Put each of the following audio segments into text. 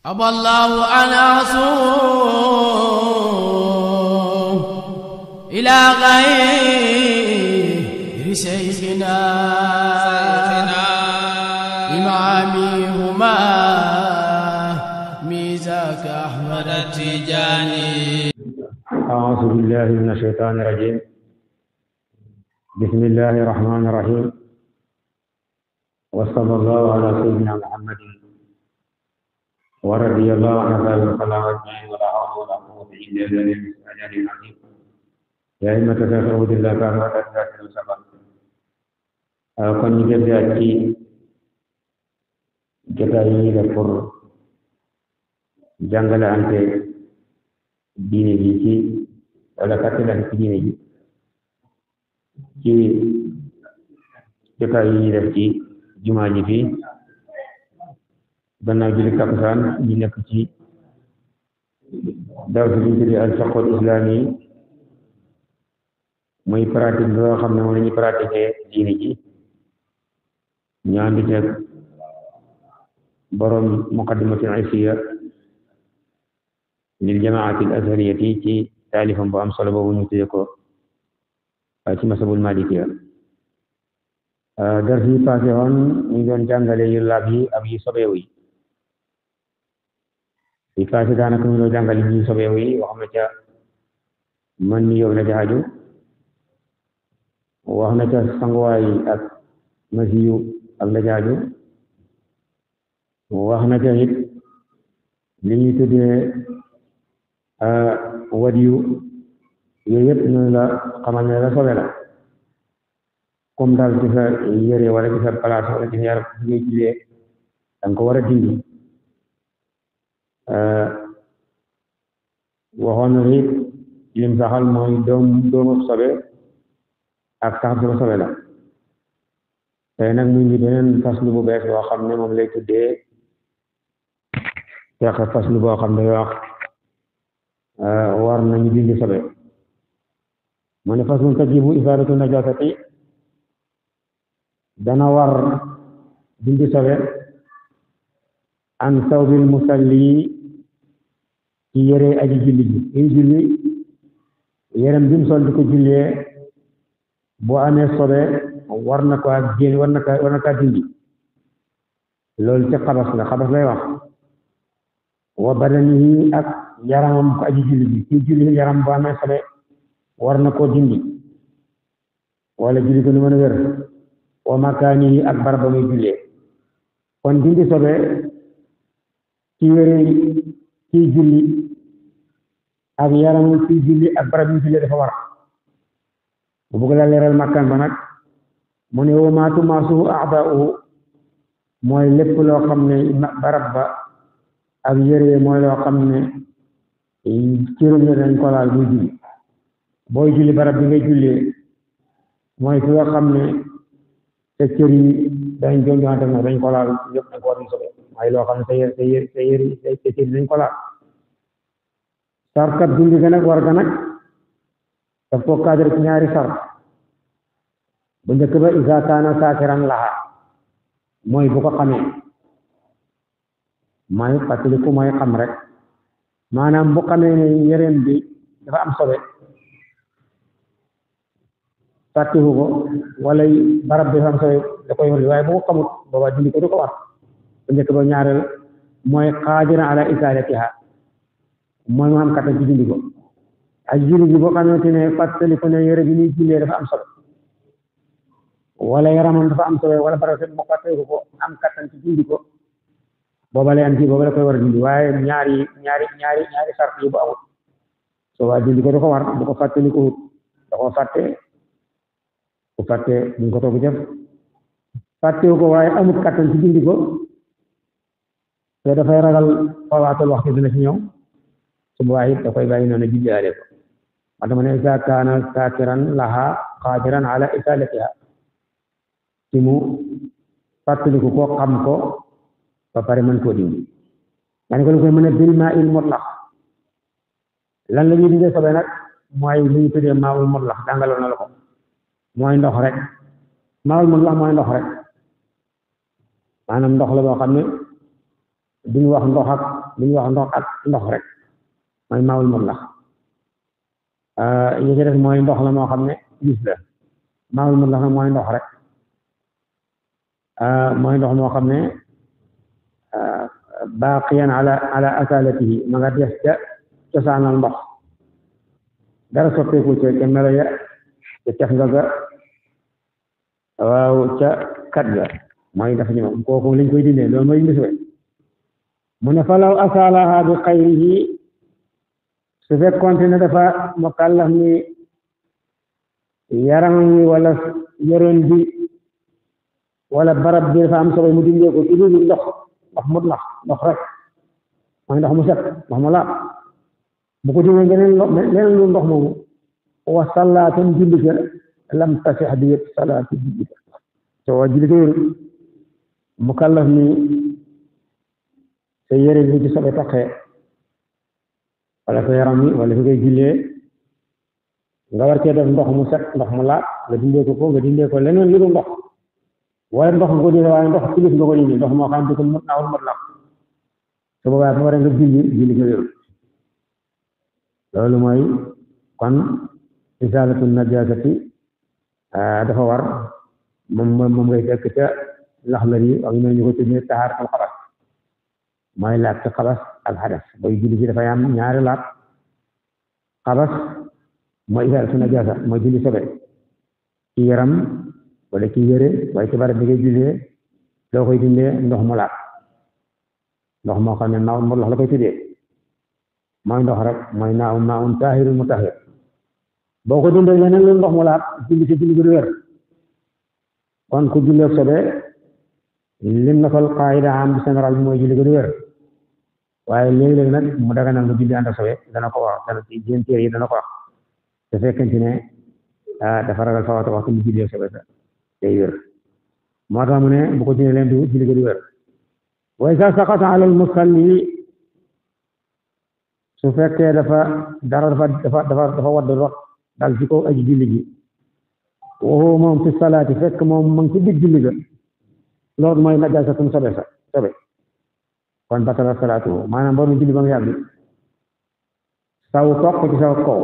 أبى الله أن أصوم إلى غير شيخنا إمامي هما ميزاك أحمد التجاني. أعوذ بالله من الشيطان الرجيم. بسم الله الرحمن الرحيم. وصلى الله على سيدنا محمد ورضي الله عن أصحاب الخلافة أجمعين ولا حول ولا قوة إلا بالله العلي العظيم. يا أئمة الشيخ عبد الله كان وتأسيس السبب. kon ñu jël ci jotaay yi la pour jàngale ante diine ji ci wala fàttalante ci diine ji ci jotaay yi def ci jumaa ji fii gannaaw julli takkusaan ñu nekk ci daw si liñ tuddee al fiqh al islami muy pratique bi nga xam ne moom la ñuy pratiquer diine ji ñu ànd ceeg borom muqaddimatul isiya lil jamaati al azhariyati ci taalifam bu am solo boobu ñu tuddee ko ci masabul malikiya. dars yi passé woon ñu doon jàngale yu laab yi ak yu sobeewu yi yi passé daanaka ñu doon jàngale yu sobeewu yi wax na ca mën ni yow la jaaju wax na ca sanguwaay ak masiyu ak la jaaju wax na ca it li ñuy tuddee wadiyu yooyu yëpp noonu la xamal ne la sobe la comme daal ci sa yére wala ci sa place wala ci sa yaram bi ngay jullee danga ko war a dindi waxoon na it lim saxal mooy doomu sobe ak sax bu sobe la. tey nag mu ngi beneen faslu bu bees boo xam ne moom lay tuddee fekk faslu boo xam ne wax war nañu dindi sobe mu ne faslun tajibu isaaratu najasati dana war dindi sobe an sawbil musalli ci yére aji julli ji in julli yérem bi mu sol di ko jullee boo amee sobe war na ko génn war na ka dindi loolu ci xabas lay wax wa badanihi ak yaramam ko aji julli ji ci julli yaram boo amee sobe war na koo dindi wala julli ko nu mën a wér wa makaanihi ak barab ba muy jullee kon dindi sobe ci yére ci julli ak yaram ci julli ak barab yu jullee dafa war bu bëgg la leeral makkaan ba nag mu ne wa maatu maasu a'daa'u mooy lépp loo xam ne barab ba ak yére mooy loo xam ne cëram ne dañ ko laal muy julli booy julli barab bi ngay jullee mooy fi nga xam ne te cër yi dañ doon joxante ne dañ ko laal yëpp dañ ko war di sobe mooy loo xam ne sa yére cër dañ ko laal sarkat dindi ga nag war ga nag daf ko cadre ci ñaari sart bu njëkk ba isa kaana saakiran laha mooy bu ko xamee mooy fàttaliku mooy xam rek maanaam bu xamee ne yéreem bi dafa am sobe fàttiwu ko wala barab bi dafa am sobe da koy wër waaye bu ko xamut booba dindi ko du ko war bu njëkk ba ñaareel mooy qaadiran ala izaalatiha mooy mu am kattan ci dindi ko ak julli bi boo xamante ne fàttaliku ne yére bi ñuy jullee dafa am sobe wala yaramam dafa am sobe wala barab mu fàttaliku ko am kattan ci dindi ko booba lay am ci booba la koy war a dindi waaye ñaari sart yi bu amul soo waa dindi ko da ko war bu ko fàttaliku da ko fàtte bu fàtte buñ ko toog jëf fàttewu ko waaye amul kattan ci dindi ko te dafay ragal fawaatul waxtu dina ci ñëw su boobaa it da koy bàyyi noonu julliwaale ko ma dama ne isa kaana saakiran laha qaadiran ala izaalatiha ci mu fàttaliku ko xam ko ba pare mën koo dindi ma ne ko lu koy mën a bil maa il mutlaq lan la ñuy dindee sobe nag mooy lu ñu tuddee maa ul mutlaq jàngaloon na la ko mooy ndox rek maa ul mutlaq mooy ndox rek maanaam ndox la boo xam ne duñu wax ndox ak ndox rek mooy maawul mutlax yi ci def mooy ndox la moo xam ne gis la maawul mutlax nag mooy ndox rek mooy ndox moo xam ne baaqiyan ala asalatihi ma nga des ca cosaanal ndox dara soppeeku ca melo ya ca caf nga ga waaw ca kat ga mooy dafa ñëw kooku lañ koy dindee loolu mooy mbis mu ne falaw asalaha bi xayrihi su fekkoonte ne dafa mukallaf ni yaram wi wala yoroon bi wala barab bi dafa am solo mu dindee ko ci lu ndox mutlax ndox rek mooy ndox mu set ndox mu laab bu ko dindee leneen lu ndox moomu wa salaatan julli ga lam tasix bi yëpp salaatu julli ga soo julli ga yëru mukallaf ni sa yére bi ci sobe taqee wala sa yaram wi wala fi ngay jullee nga war cee def ndox mu set ndox mu laab nga dindee ko nga dindee ko leneen lu dul ndox waaye ndox nga ko dindee waaye ndox ci nga ko dindee ndox moo xam ne ko mut naawul mut laab su boobaa bu waree nga julli nga wéru loolu mooy kon isaalatu najaasati dafa war moom ngay fekk ca Laxdari yi ak ñu ko tuddee tahaaratul xabas mooy laab ci xabas ak xadas booy julli ci dafay am ñaari laab xabas mooy isaalatu najaasa mooy julli sobe ci yaram wala ci yére waaye ci barab bi ngay jullee loo koy dindee ndox mu laab ndox moo xam ne naaw mu la koy tuddee mooy ndox rek mooy naawun taahirun mutahhir boo ko dindee leneen lu ndox mu laab julli ci julli bi du wér kon ku jullee sobe lim na fal qaida am général bi mooy julli ko du wér waaye léegi-léegi nag mu daganal nga julli ànd ak sobe dana ko wax dana ci jéem téere yi dana ko wax te fekkente ne dafa ragal fa waxtu mu jullee sobe sa day wér moo tax mu ne bu ko dindee leen du julli ko du wér wa iza saqata ala al musalli su fekkee dafa wadd rot dal ci kaw aji julli gi waxoo moom fi salaati fekk moom ma ngi ci digg julli ga loolu mooy najaasatun sobe kon batala salaatu maanaam boo julli ba mu yàgg saw toq ci saw kaw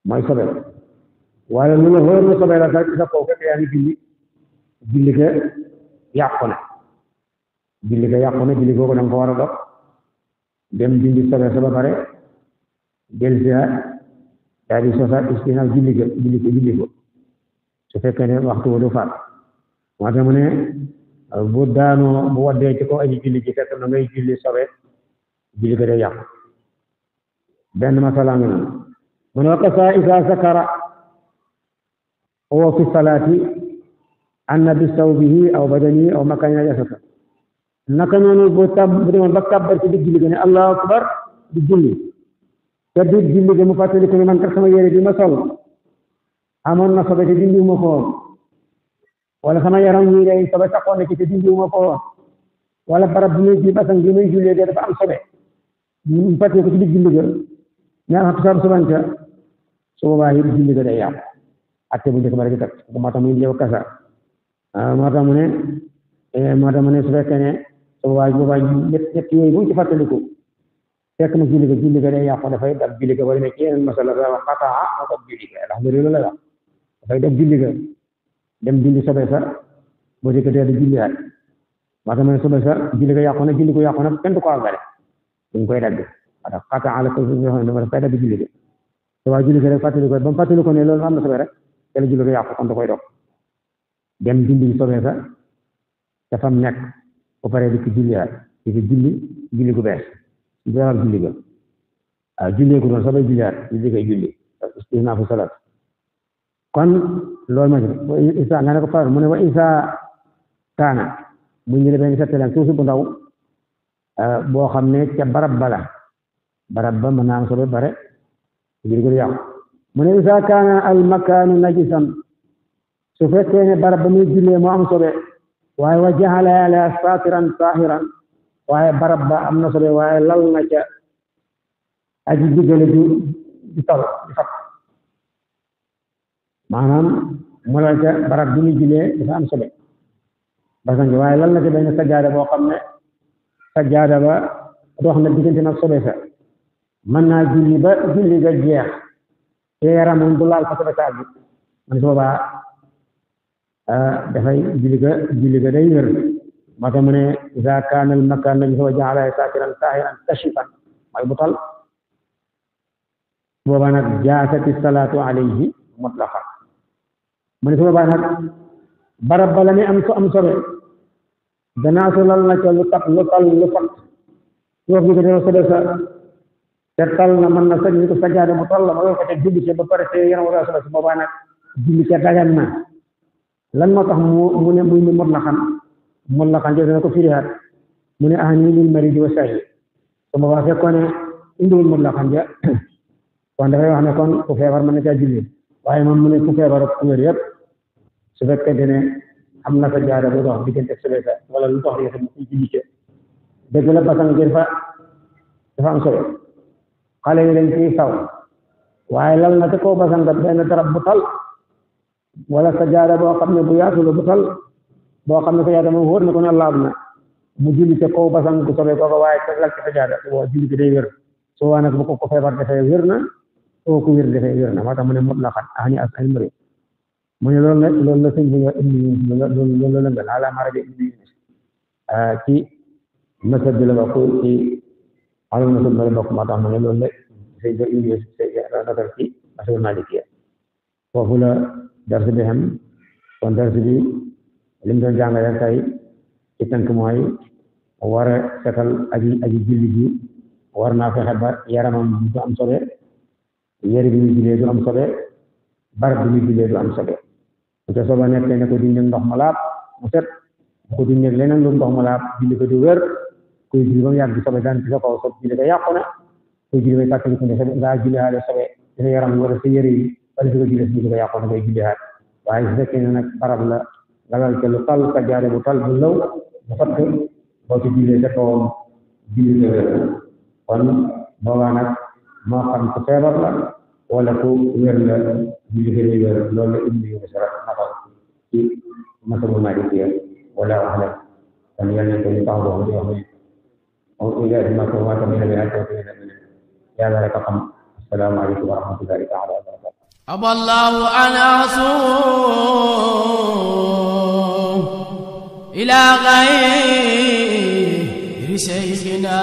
mooy sobe waaye lu la wóor na sobe la sax ci sa kaw fekk yaa ngi julli ga yàqu na julli googu da nga ko war a dog dem dindi sobe sa ba pare dellusiwaat daal di sosaat istinaaf julli ko su fekkee ne waxtu wa du faat moo tax mu ne bu daanoo bu waddee ci ko aji julli ji fekk na ngay julli sobe julli ko day yàqu benn masala ngi noonu mu ne waqasa isa sakara wa fi salaati anna bi sawbihi aw badanihi aw makani najasata naka noonu bu demoon ba kàbbar ci digg julli ga ne allahu akbar di julli te di julli ga mu fàttali ko ne man kat sama yére bi ma sol amoon na sobe te dindiwuma ko wala sama yaram wi day sobe taxoon na ci te dindiwuma ko wala barab bi muy ji basang bi muy jullee de dafa am sobe mu fàttali ko ci digg julli ga ñaar xam sobe sobanta su boobaa yi julli ga day yàqu atte bu njëkk ba rek moo tax muy leew kasa moo tax mu ne su fekkee ne su boobaa ñett yooyu bu ci fàttaliku fekk na julli ga day yàqu dafay dab julli ga wala ne ci yeneen masala da wax xataa moo dab julli ga ndax loolu la wax dafay dab julli ga dem dindi sobe sa boo dikkatee di julliwaat moo tax ma ne sobe sa julli ga yàqu na julli ko yàqu na kenn du ko àggale dañ koy dagg ndax xataa la ko dafay dab julli ga te waa julli ga rek fàttali ko ba mu fàttali ko ne loolu am na sobe rek te la julli ga yàqu kon da koy dog dem dindi sobe sa dafa nekk ba pare di ko julliwaat di ko julli gu bees jaral julli ga jullee ko doon sabay julliwaat julli koy julli istinaafu salaat kon loolu ma ci isa nga ne ko far mu ne wa isa kaana mu ñu ne benn setteleen suusu bu ndaw boo xam ne ca barab ba mën naa am sobe bare julli ko di yàqu mu ne isa kaana al makaanu najisan su fekkee ne barab ba muy jullee moo am sobe waaye wa jaxala ala saatiran saahiran waaye barab ba am na sobe waaye lal na ca aji diggale di fat maanaam mu lal ca barab bi muy jullee dafa am sobe basan gi waaye lal na ca benn sajjaada boo xam ne sajjaada ba dox na diggante nag sobe sa mën naa julli ba julli ga jeex te yaramam du laal fa sobe sa bi man su boobaa dafay julli ga day wér moo tax mu ne iza kaana al makaan nabi wa ja'ala saakiran taahiran kashifan mooy bu tal boobaa nag jaasati salaatu alayhi mutlaqan mu ne su boobaa nag barab bala ne am sobe danaa su lal na ca lu fat suuf bi ko def sobe sa te tal na mën na sañ ni ko sajjaada bu tal la ma yor ko te julli ci ba pare te yaram wala sobe su boobaa nag julli ca dagan na lan moo tax mu ne muy mutlaqan jëf na ko firihaat mu ne ahni lil maridi wa sahih su boobaa fekkoon ne indiwul mutlaqan ja kon dafay wax ne kon ku feebar mën na caa julli waaye moom mu ne ku feebar ak ku wér yëpp su fekkente ne am na sajjaada bu dox diggante sobe sa wala lu dox yëpp mu julli ca dëgg la basang jël fa dafa am solo xale yi dañ ciy saw waaye lal na te kaw basang benn darab bu tal wala sajjaada boo xam ne bu yaatu la bu tal boo xam ne sajjaada moom wóor na ko ne laab na mu julli ca kaw basang bu sobe kooka waaye te lal ci sajjaada boo julli bi day wér soo waa nag bu ko feebar defee wér na soo ko wér defee wér na moo tax mu ne mutlaqan ahni as al mari mu ne loolu la sëñ bi loolu la mel ala maraja ibnu ci masab bi la bokk ci alal masab bi la bokk moo tax mu ne loolu la sëñ bi indi nakar ci masab malikiya foofu la darsu bi xam kon darsu bi li mu doon jàngale tey ci tënk mooy war a setal aji julli ji war naa fexe ba yaramam du am sobe yére bi muy jullee du am sobe barab bi muy jullee du am sobe bu ca soba nekk ne ko dindi ndox mu laab mu set bu ko dindi leneen lu ndox mu laab julli ko du wér kuy julli ba mu yàgg sobe daan ci sa kaw sob julli ko yàqu na kuy julli bay fàttali ko ne sobe ngaa julli haale sobe ci sa yaram wala sa yére yi wala si ko julli si ko yàqu na koy julli haat waaye su fekkee ne nag barab la galal ca lu tal ka jaare bu tal bu law bu fatt boo ci jullee sa kawam julli ko wér kon boobaa nag moo xam ku feebar la wala ku wér la julli ko day wér loolu la indi yu sarat nafal ci masabu malikiya wala ahlam kon yal nañ ko ñu tax boobu di wax ne moom ila ma ko waata mi la ko yàlla rek a xam assalaamu aleykum wa rahmatullahi taala wa barakatuh أبى الله أن أصوم إلى غير شيخنا